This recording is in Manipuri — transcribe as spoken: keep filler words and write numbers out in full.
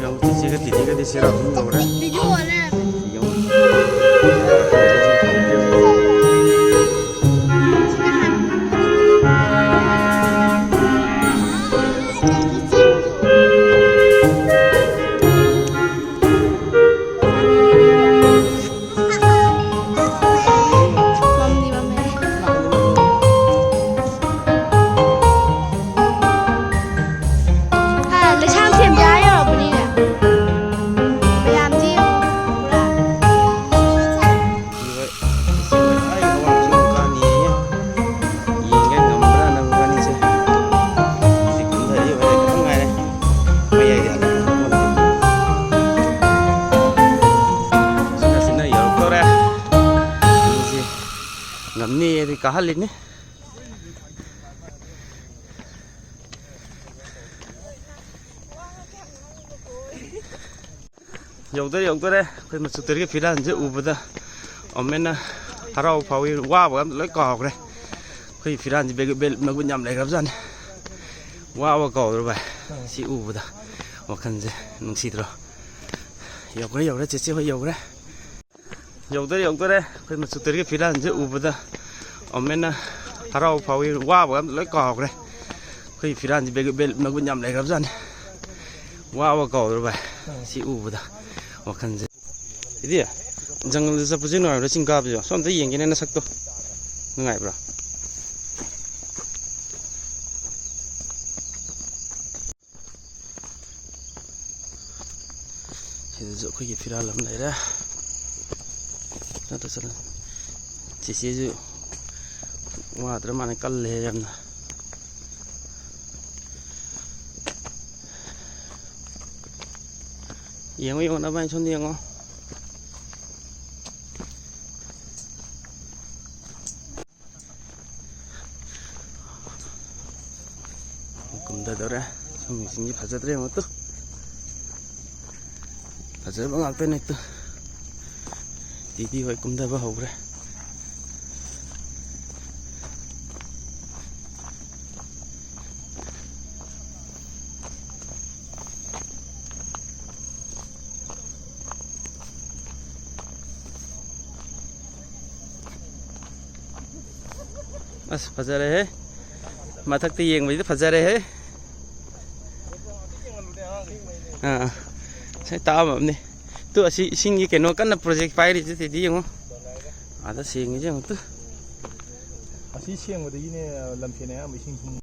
ꯌꯦꯡꯉꯨ, ꯆꯤꯆꯦꯒ ꯇꯤꯇꯤꯒꯗꯤ ꯆꯩꯔꯥꯎ ꯆꯤꯡ ꯌꯧꯔꯦ꯫ ꯚꯤꯗꯤꯑꯣ ꯑꯣꯜꯂꯦ꯫ ꯌꯦꯡꯉꯨ꯫ ꯃꯝꯗꯤ ꯃꯝꯃꯦ꯫ ꯑꯥ, ꯂꯩꯁꯥꯝ ꯊꯦꯝꯕꯤ ꯑꯥ ꯌꯧꯔꯛꯄꯅꯤꯅꯦ꯫ ꯃꯌꯥꯝꯗꯤ ꯄꯨꯔꯥ꯫ ꯌꯦꯡꯒꯦ ꯉꯝꯕ꯭ꯔꯥ ꯅꯪ ꯋꯥꯅꯤꯁꯦ꯫ ꯍꯧꯖꯤꯛ ꯀꯨꯝꯊꯔꯛꯏ ꯍꯣꯔꯦꯟ ꯈꯤꯇꯪ ꯉꯥꯏꯔꯦ꯫ ꯃꯌꯥꯏꯗ ꯍꯜꯂꯛꯄ꯫ ꯁꯤꯅ ꯁꯤꯅ ꯌꯧꯔꯛꯇꯧꯔꯦ꯫ ꯃꯤꯁꯦ ꯉꯝꯅꯤꯌꯦꯗꯤ ꯀꯥꯍꯜꯂꯤꯅꯤ꯫ ꯌꯧꯗꯣꯔꯦ, ꯌꯧꯗꯣꯔꯦ꯫ ꯑꯩꯈꯣꯏ ꯃꯆꯨ ꯇꯔꯦꯠꯀꯤ ꯐꯤꯔꯥꯟꯁꯦ ꯎꯕꯗ ꯑꯃꯦꯟꯅ ꯍꯔꯥꯎ ꯐꯥꯎꯏ, ꯋꯥꯕꯒ ꯑꯝꯇ ꯂꯣꯏ ꯀꯥꯎꯈ꯭ꯔꯦ꯫ ꯑꯩꯈꯣꯏ ꯐꯤꯔꯥꯟꯁꯦ ꯕꯦꯒ-, ꯕꯦ-, ꯃꯒꯨꯟ ꯌꯥꯝ ꯂꯩꯈ꯭ꯔꯕꯖꯥꯠꯅꯤ꯫ ꯋꯥꯕ ꯀꯥꯎꯗ꯭ꯔꯣ ꯚꯥꯏ? ꯁꯤ ꯎꯕꯗ ꯋꯥꯈꯜꯁꯦ ꯅꯨꯡꯁꯤꯗ꯭ꯔꯣ? ꯌꯧꯈ꯭ꯔꯦ, ꯌꯧꯈ꯭ꯔꯦ, ꯆꯦꯆꯦ ꯍꯣꯏ ꯌꯧꯈ꯭ꯔꯦ꯫ ꯌꯧꯗꯣꯔꯦ, ꯌꯧꯗꯣꯔꯦ꯫ ꯑꯩꯈꯣꯏ ꯃꯆꯨ ꯇꯔꯦꯠꯀꯤ ꯐꯤꯔꯥꯟꯁꯦ ꯎꯕꯗ ꯑꯃꯦꯟꯅ ꯍꯔꯥꯎ ꯐꯥꯎꯏ, ꯋꯥꯕꯒ ꯑꯝꯇ ꯂꯣꯏ ꯀꯥꯎꯈ꯭ꯔꯦ꯫ ꯑꯩꯈꯣꯏ ꯐꯤꯔꯥꯟꯁꯦ ꯕꯦꯒ-, ꯕꯦ-, ꯃꯒꯨꯟ ꯌꯥꯝ ꯂꯩꯈ꯭ꯔꯕꯖꯥꯠꯅꯤ꯫ ꯋꯥꯕ ꯀꯥꯎꯗ꯭ꯔꯣ ꯚꯥꯏ? ꯁꯤ ꯎꯕꯗ ꯋꯥꯈꯜꯁꯦ꯫ ꯏꯗꯤ, ꯖꯪꯒꯜꯗ ꯆꯠꯄꯁꯦ ꯅꯨꯡꯉꯥꯏꯕ꯭ꯔꯥ ꯆꯤꯡ ꯀꯥꯕꯁꯦ? ꯁꯣꯝꯗ ꯌꯦꯡꯒꯦꯅꯦ ꯅꯁꯛꯇꯣ꯫ ꯅꯨꯡꯉꯥꯏꯕ꯭ꯔꯥ? ꯁꯤꯗꯁꯨ ꯑꯩꯈꯣꯏꯒꯤ ꯐꯤꯔꯥꯜ ꯑꯃ ꯂꯩꯔꯦ꯫ ꯆꯠꯂꯣ, ꯆꯠꯂꯣ꯫ ꯆꯦꯆꯦꯁꯨ ꯋꯥꯗ꯭ꯔ ꯃꯥꯜꯂꯦ, ꯀꯜꯂꯦ ꯌꯥꯝꯅ꯫ ꯌꯦꯡꯉꯣ, ꯌꯦꯡꯉꯣ, ꯅꯕꯥꯅꯤ ꯁꯣꯝꯗ ꯌꯦꯡꯉꯣ꯫ ꯀꯨꯝꯊꯗꯧꯔꯦ꯫ ꯁꯣꯝꯒꯤ ꯆꯤꯡꯁꯤ ꯐꯖꯗ꯭ꯔꯦ ꯑꯃꯠꯇ꯫ ꯐꯖꯕ ꯉꯥꯛꯇꯅꯦ ꯇꯨ꯫ ꯇꯤꯇꯤ ꯍꯣꯏ ꯀꯨꯝꯊꯕ ꯍꯧꯈ꯭ꯔꯦ꯫ ꯑꯁ, ꯐꯖꯔꯦꯍꯦ꯫ ꯃꯊꯛꯇ ꯌꯦꯡꯕꯁꯤꯗ ꯐꯖꯔꯦꯍꯦ꯫ ꯑꯥ, ꯉꯁꯥꯏ ꯇꯥꯛꯑꯝꯃꯕꯅꯤ꯫ ꯇꯨ, ꯑꯁꯤ ꯏꯁꯤꯡꯒꯤ ꯀꯩꯅꯣ ꯀꯟꯅ ꯄ꯭ꯔꯣꯖꯦꯛ ꯄꯥꯏꯔꯤꯁꯦ, ꯇꯦꯗꯤ ꯌꯦꯡꯉꯣ꯫ ꯑꯥꯗ ꯁꯦꯡꯉꯤꯁꯦ ꯌꯦꯡꯉꯣ ꯇꯨ꯫ ꯑꯁꯤ ꯁꯦꯡꯕꯗꯒꯤꯅꯦ ꯂꯝꯐꯦꯟ ꯑꯌꯥꯝꯕ ꯏꯁꯤꯡ ꯊꯨꯝ꯫